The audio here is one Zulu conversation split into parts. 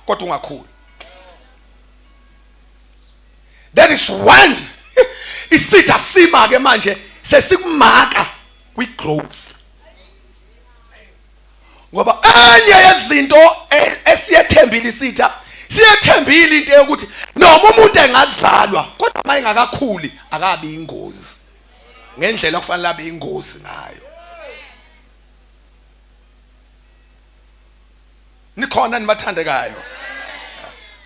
Kodwa ungakhuli. That is when isitha sima ke manje sesikumaka kwi growth. Ngoba enye yezinto esiyethembile isitha, siyethembile into yokuthi noma umuntu engazalwa kodwa uma engakakhuli akabi ingozi ngendlela okufanele abe ingozi ngayo. Nikhona nibathandekayo?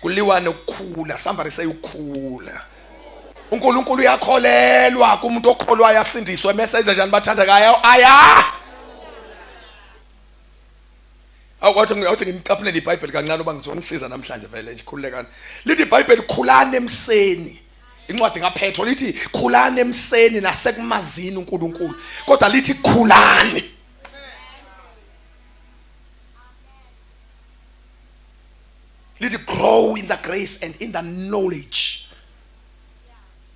Kuliwa nokukhula. Somebody say ukukhula. uNkulunkulu uyakholelwa kumuntu okholwayo asindiswe message njani bathandekayo? Aya, awuthi awuthi ngimcaphunele iBhayibheli kancane uba ngizonisiza namhlanje. Vele nje khululekani. Lithi iBhayibheli, khulani emseni. Incwadi kaPetro lithi khulani emseni nasekumazini uNkulunkulu, kodwa lithi khulani. Lithi grow in the grace and in the knowledge.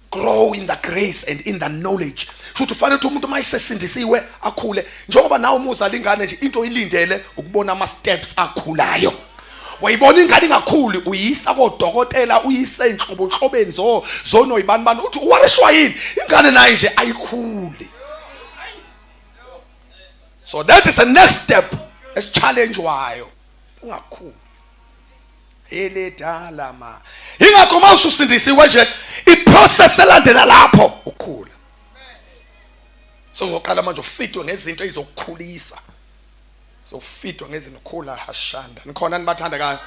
Grow in the grace and in the knowledge. Futhi ufanele ukuthi umuntu uma esesindisiwe akhule. Njengoba nawe uma uzala ingane nje, into oyilindele ukubona ama steps akhulayo. Wayibona ingane ingakhuli, uyisa kodokotela, uyise enhlobonhlobeni zo zonoyibani bani, uthi uwarishwa yini ingane naye nje ayikhuli. So that is the next step esi-challenge wayo, ungakhuli eledala ma. Ingakho uma ususindisiwe nje, iprocess elandela lapho ukukhula. Sozoqala manje ufitwe ngezinto ezizokukhulisa, uzofitwa ngezinto khula hashanda. Nikhona nibathandekayo?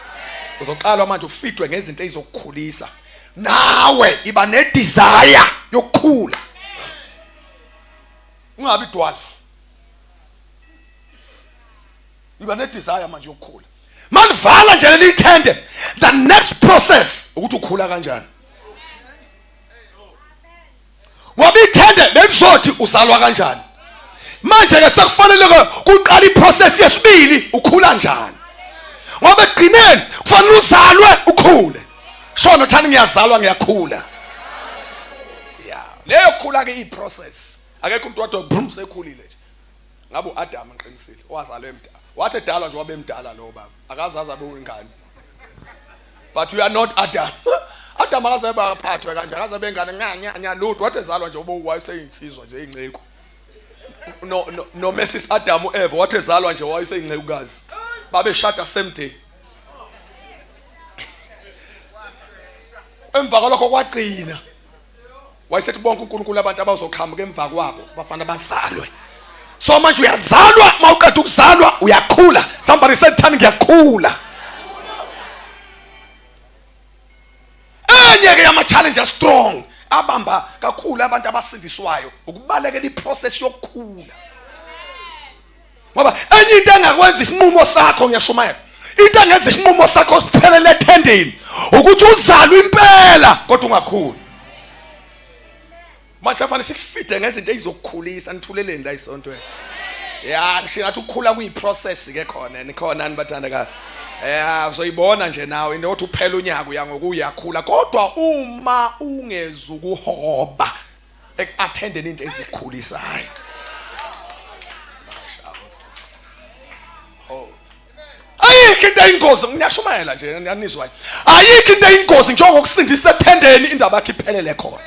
Uzoqalwa manje ufitwe ngezinto ezizokukhulisa, nawe iba ne-desire yokukhula, ungabi dwarf. Iba ne-desire manje yokukhula. Manivala nje leli thende, the next process ukuthi ukhula kanjani, ngoba ithende belizothi uzalwa kanjani. Manje ke sekufanele ke kuqala iprocess yesibili, ukhula njani, ngoba ekugcineni kufanele uzalwe ukhule. Shono thani, ngiyazalwa, ngiyakhula. Ya, leyo khula ke iprocess. Akekho umuntu wadwa brum sekhulile nje. Ngabe uAdam ngiqinisile wazalwa emdala, wathi edalwa nje wabe emdala lo baba, akazazi abe uyingane. But you are not Adam. Adam akaze baphathwe kanje, akaze bengane nya nya lutho. Wathi ezalwa nje ube wayeseyinsizwa nje, inceku. No no no, Mrs Adam uEva wathi ezalwa nje wayeseyincekukazi, babeshada same day. Emva kwalokho kwagcina wayesethi bonke uNkulunkulu abantu abazoqhamuka emva kwabo bafana bazalwe. So manje uyazalwa, mawuqeda ukuzalwa uyakhula. Somebody said thani, ngiyakhula. Enye ke yama challenge strong abamba kakhulu abantu abasindiswayo ukubalekela iprocess yokukhula, ngoba enye into engakwenza isinqumo sakho, ngiyashumayela, into engenza isinqumo sakho siphelele ethendeni ukuthi uzalwe impela kodwa ungakhuli. Manje afanele sikufide ngezinto ezizokukhulisa. Nithuleleni la isontweni? Ya, ngisho ngathi ukukhula kuyiprocess ke khona. Nikhona nibathanda ka? Ya, uzoyibona nje nawe into yokuthi uphela unyaka uya ngokuyakhula, kodwa uma ungezukuhoba ekuattendeni into ezikhulisayo. Ayikho into eyingozi, ngiyashumayela nje, ngiyanizwa. Ayikho into eyingozi njengokusindisa ethendeni, indaba yakho iphelele khona.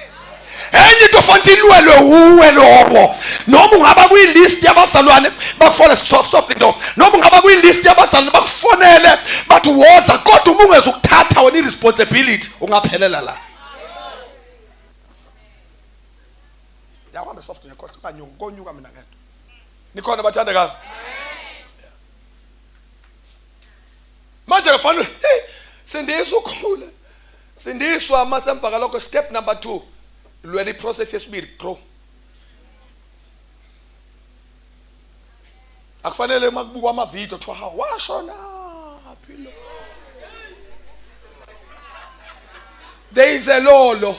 Enye into ofanele ilwelwe uwe lowo. Noma ungaba kwi-list yabazalwane bakufone, stop into, noma ungaba kwi-list yabazalwane bakufonele bathi woza, kodwa uma ungeza ukuthatha wena i-responsibility, ungaphelela la. Yakuhambe soft, ngiyakhohlwa kanyuka konyuka mina ngedwa. Nikhona bathandekayo? Manje kufanele sindiswa ukhule, sindiswa masemva kalokho, step number 2, lwela iprocess yesibili, grow. Akufanele uma kubukwa amavidiyo kuthiwa hawu, washona phi lo? There is a lolo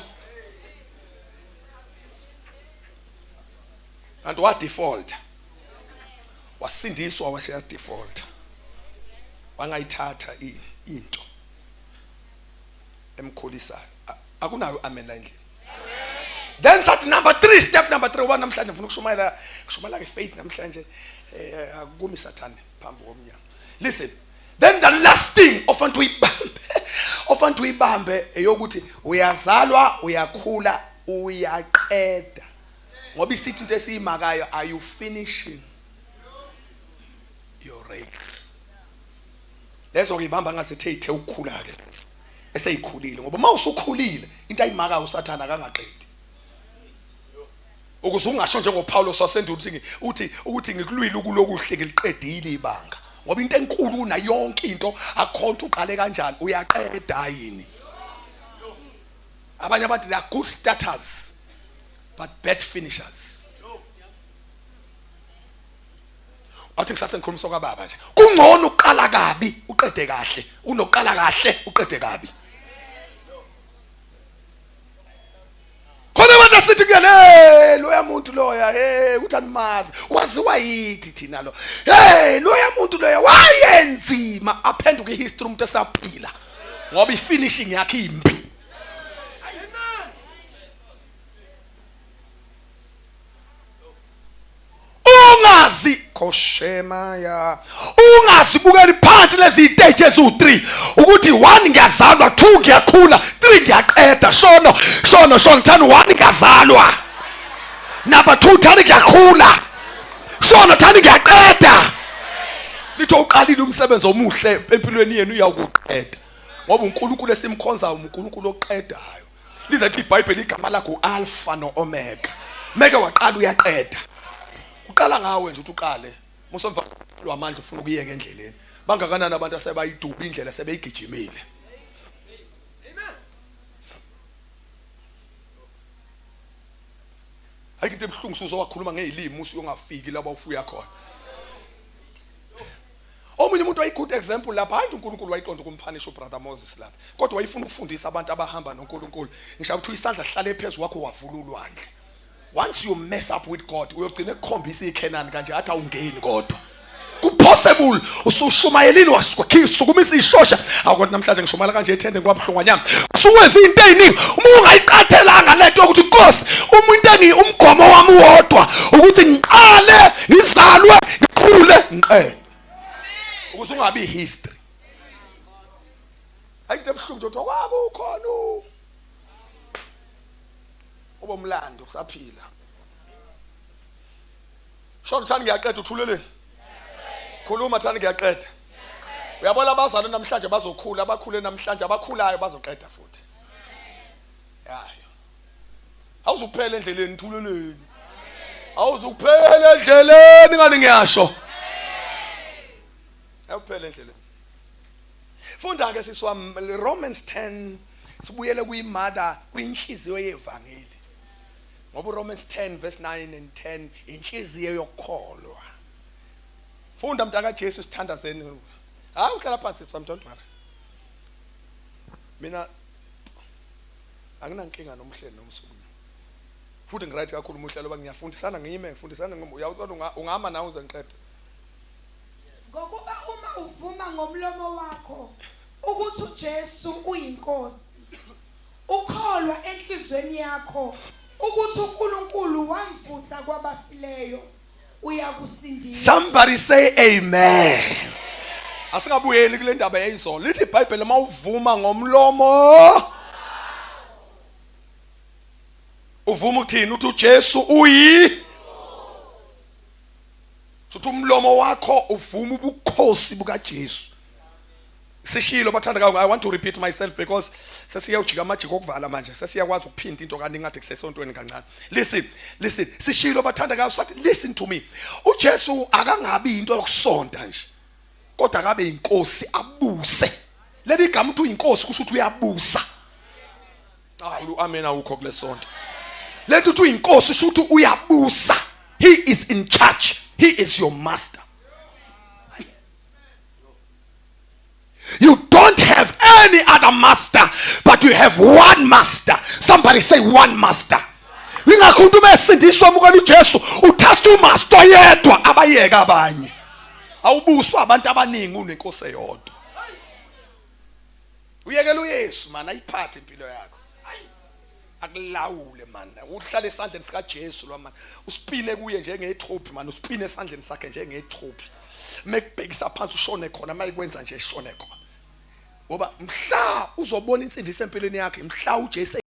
kanti wa default, wasindiswa wase default, wangayithatha into emkhulisayo. Akunayo amen la endlini? Then sathi number 3, step number 3, ngoba namhlanje ngifuna ukushumayela, kushumayela ke faith namhlanje, akumi sathane phambi komnyango. Listen, then the last thing ofanele uyibambe ofanele uyibambe eyokuthi uyazalwa, uyakhula, uyaqeda. Ngoba isithi into esiyimakayo, are you finishing your race? Lezo ngiyibamba ngasethe ithe ukukhula ke eseyikhulile, ngoba uma usukhulile into ayimakayo uSathana akangaqedi. Ukuze ungasho njengoPawulos wasendulo uthi uthi ukuthi ngikulwile ukulokuhle ngiliqedile ibanga. Ngoba into enkulu kunayo yonke into akhonto uqale kanjani uyaqeda yini. Abanye abantu they are good starters but bad finishers. Wathi ngisase ngikhuluma sokababa nje. Kungcono uqala kabi uqede kahle unoqala kahle uqede kabi. Khona abantu asithi kuyena hey loya muntu loya hey uthi animazi waziwa yithi thina lo hey loya muntu loya wayenzima aphenduka ihistory umuntu esaphila ngoba ifinishing yakhe imbi. Ungazi khoshemaya ungazibukeli phansi lezi stage eziwu3 ukuthi 1 ngiyazalwa, 2 ngiyakhula, 3 ngiyaqeda. Shono shono shono thani 1 ngiyazalwa, number 2 thani ngiyakhula, shono thani ngiyaqeda. Litho uqalile umsebenzi omuhle empilweni yenu uyakuqeda, ngoba uNkulunkulu esimkhonzayo uNkulunkulu oqedayo. Lize lithi iBhayibheli igama lakho uAlpha noOmega. Meke waqala uyaqeda. Uqala ngawe nje ukuthi uqale. Musemva lwamandla ufuna ukuyeka endleleni. Bangakanani abantu asebayiduba indlela sebeyigijimile. Amen. Ayikho into ebuhlungu usuzowakhuluma ngezilimi usuyongafiki lapho ufuya khona. Omunye umuntu wayi good example lapha, hayi uNkulunkulu wayiqonda ukumphanisha ubrother Moses lapha, kodwa wayefuna ukufundisa abantu abahamba noNkulunkulu. Ngisho ukuthi isandla sihlale phezulu kwakho wavula ulwandle. Once you mess up with God, uyogcina ekukhombisa iKhenani kanje athi awungeni kodwa. Kupossible usushumayelile wasukumisa ishosha. Awukodwa namhlanje ngishumayela kanje ethende kwabuhlungwanyana. Usuwenza into eziningi uma ungayiqathelanga lento yokuthi Nkosi uma into engi umgomo wami wodwa ukuthi ngiqale ngizalwe ngikhule ngiqede. Ukuze ungabi history. Ayikho ebuhlungu nje kwakukhona uba umlando usaphila. Shona thani ngiyaqeda uthuleleni. Khuluma thani ngiyaqeda. Uyabona abazalwane namhlanje bazokhula, abakhule namhlanje abakhulayo bazoqeda futhi. Yayo. Awuzukuphela endleleni thuleleni. Awuzukuphela endleleni ngani ngiyasho. Awuphela endleleni. Funda ke sisi wami Romans 10 sibuyele kuyimother kwinhliziyo yevangeli. Ngoba uRomans 10 verse 9 and 10 inhliziyo yokukholwa. Funda mntaka Jesu sithandazeni. Hayi uhlala phansi sisi wami don't worry. Mina anginankinga nomhleli nomsukumi. Futhi ngiright kakhulu umuhla loba ngiyafundisana ngime ngifundisana ngime uyawucela ungama nawe uze ngiqede. Ngokuba uma uvuma ngomlomo wakho ukuthi uJesu uyiNkosi, ukholwa enhliziyweni yakho ukuthi uNkulunkulu wamvusa kwabafileyo, uyakusindiswa. Somebody say amen. Asingabuyeli kule ndaba yayizolo. Lithi iBhayibheli uma uvuma ngomlomo uvuma ukuthini? Uthi uJesu uyi Futhi umlomo wakho uvuma ubukhosi bukaJesu. Sishilo bathandekayo, I want to repeat myself because sesiyawujika amajiko okuvala manje, sesiyakwazi ukuphinda into kanti ngathi kusesontweni kancane. Listen, listen, sishilo bathandekayo sathi listen to me. UJesu akangabi into yokusonta nje, kodwa akabe inkosi abuse. Leli gama uthi uyinkosi kusho ukuthi uyabusa. Hayi amen awukho kulesonto. Lento uthi uyinkosi usho ukuthi uyabusa. He is in charge. He is your master. You don't have any other master, but you have one master. Somebody say one master. Ingakho umuntu uma esindiswa amukela uJesu uthatha umaster oyedwa abayeka abanye. Awubuswa abantu abaningi unenkosi eyodwa. Uyekela uYesu man ayiphathe impilo yakho. Akulawule man. Uhlale esandleni sikaJesu lo man. Usipine kuye njengethophi man, usipine esandleni sakhe njengethophi. Mekubhekisa phansi ushone khona, mayikwenza nje shone khona. Ngoba mhla uzobona insindiso empilweni yakhe, mhla uJesu.